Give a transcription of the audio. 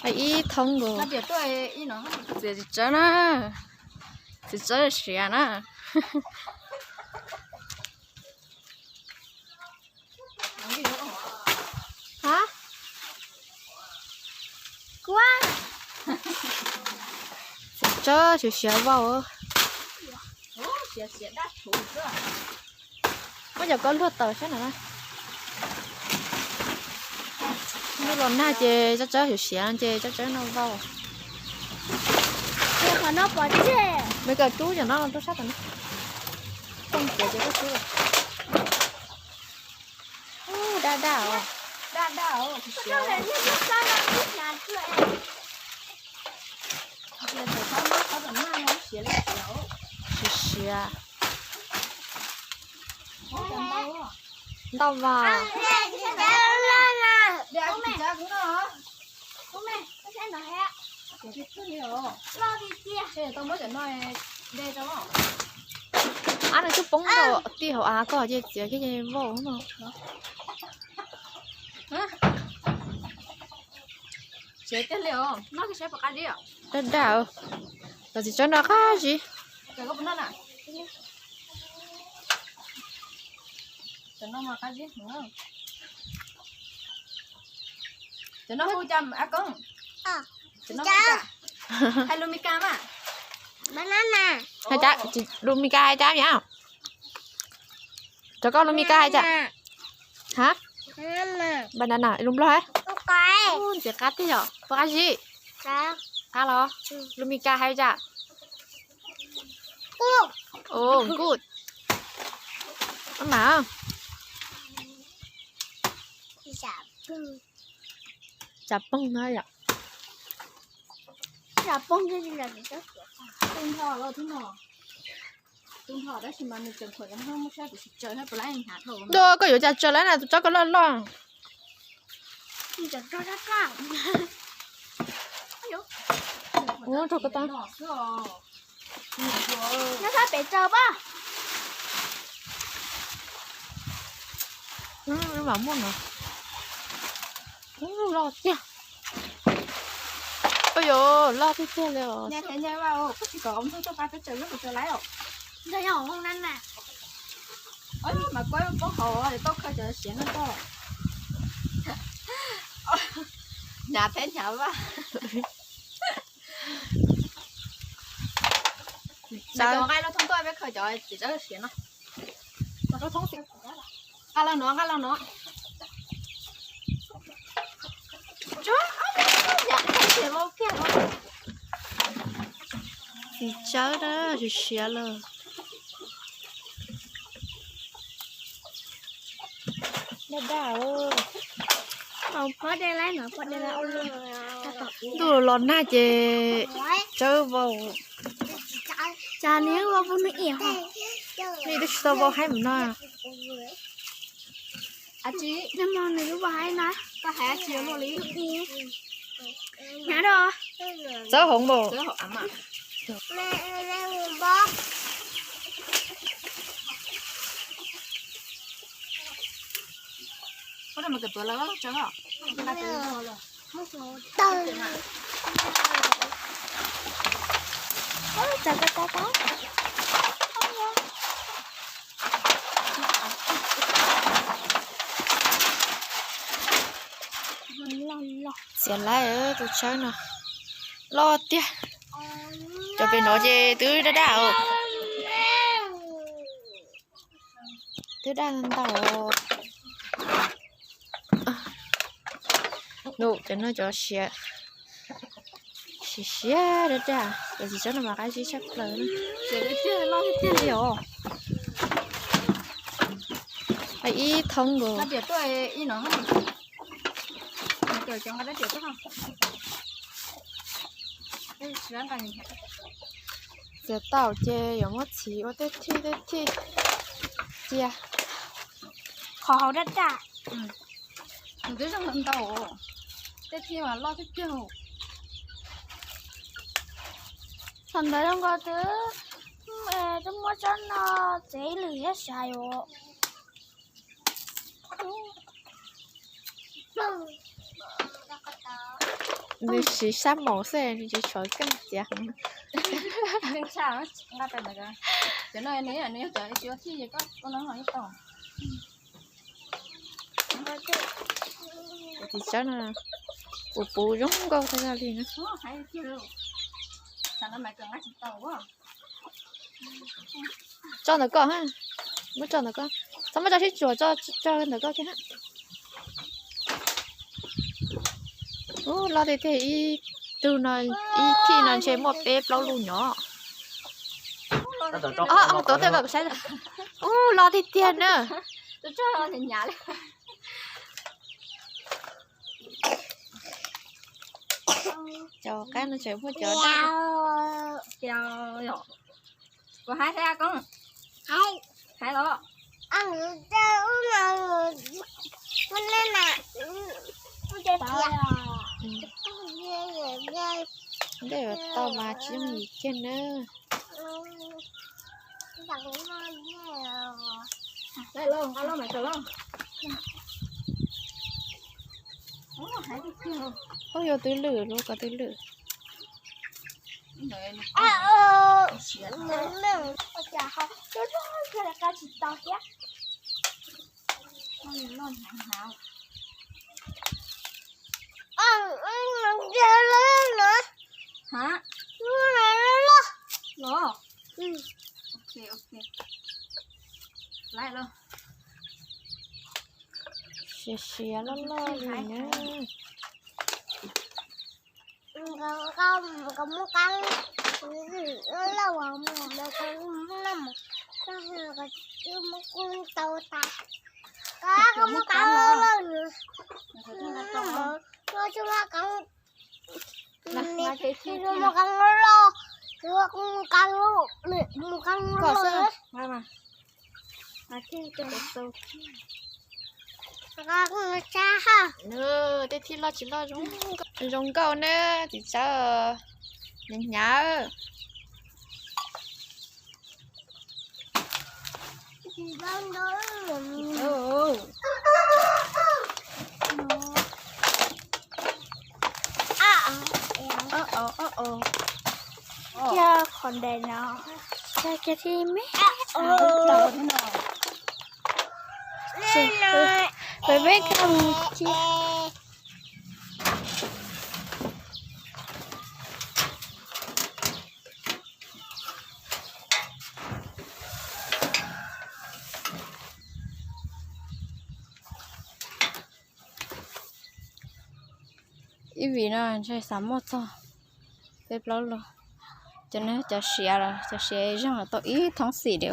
Ib thoob nkaus. Txiv Tsawb na, txiv Tsawb siav na. Txiv Tsawb siav siav vau. Muab cov koj luag taws saib no na. Ntuj los nag ces Tsawb Tsawb siav siav ces Tsawb Tsawb noj vau. Me kawm rub cov no rau sab tom no. Tooj tiav ces koj rub. Daj daj os. Siav siav. Ntau mas. Ab, nws twb poob rau tij hauv av koj ces txiav kiag ces vau no. Daj daj, los txiv Tsawb no qab zib. Cov no hu cas a koob? Hais lus Mes Kas mas. Lus Mes Kas hais cas yom? Cov koj lus Mes Kas hais cas? Ha? Banana, lus Nplog hais? Ntxim qab tiag yom, puas qab zib? Qab los? Lus Mes Kas hais cas? Good. Mas. Tsav poog no yom. Ntuj, koj yuav cas tsaws lawm na, tus tsob koj loj loj. Ua rau koj tau. Nyob sab pem tsaws pab. Mam muaj no. Loj tiag. Oj yuav loj tiag tiag li os. Mas kuv poob hauv tau khaws cov siav no tso. Hnyav thiab hnyav vaj. Nqa los thoob tuaj peb khaws cov txiv tsawb siav no. Nqa los no, nqa los no. Txiv tsawb na, siav siav lawm. Daj daj. Ntuj los nag ces tsawb vau. Cas nws ua puas nws iam ho. Nws twb tsis tau vau haib mus no. Nws lub vau haib na. Koj hais tsis luaj li. Hnyav rau. Txawb hauv npaum. Txiav laib tus tsawb no loj tiag. Cov pem no ces twb daj daj os. Twb daj ntau. Nws cov no cov siav, siav siav daj daj. Cov txiv tsawb no mas qab zib tshaj plaws. Ib thoob nkaus. Txiav tau ces yuav muab txhiv ua tej thij tej thij cia. Qhov hauv daj daj. Nws twb zoo ntau, tej thij mas loj tiag tiag. Thaum ntawd zoo nkaus twb, twb muab tsob no txiav ib lwm thiab sav yuav. Nws siv sab maum xwb nws tsis tshuav keej tiag. Cov no nws yog cov tsis ua thij koj ua no los yeej tau. Tus txiv tsawb no puv puv zoo nkauj tag zog li na. Tso ntawm ko ha, muab tso ntawm ko, txhob muab tso sib tsuas, tso ntawm ko kiag ha. Ub, loj tiag tiag, ib tug no, ib thij no ntshe muaj peb plaub lub nyob. Tuav tej ko kuv saib. Ub, loj tiag tiag na. Cov qaib no tseem muaj cov daj. Kuv hais thiab koob. Hais los. Ntej tau mas tsis yooj yim kiag na. Ub, yuav twb lwm, lub ko twb lwm. Siav siav loj loj li na. Nkauj, nkauj muaj qab loj loj uas mus mus noj mus, muaj qab tau tas. Nkauj muaj qab loj loj nws, nkauj tsis muaj qab, muaj qab loj, muaj qab loj, muaj qab loj. Tej thij loj tsis loj zoo nkauj na, txiv tsawb, hnyav hnyav. Kiag qhov ntawm no, kiag kiag thiab me. Peb peb koj mus kiag. Ib vim no ntshe xav muaj txog peb plaub lub. Cov no cov siav los cov siav zeeg los tau ib thoob xim li.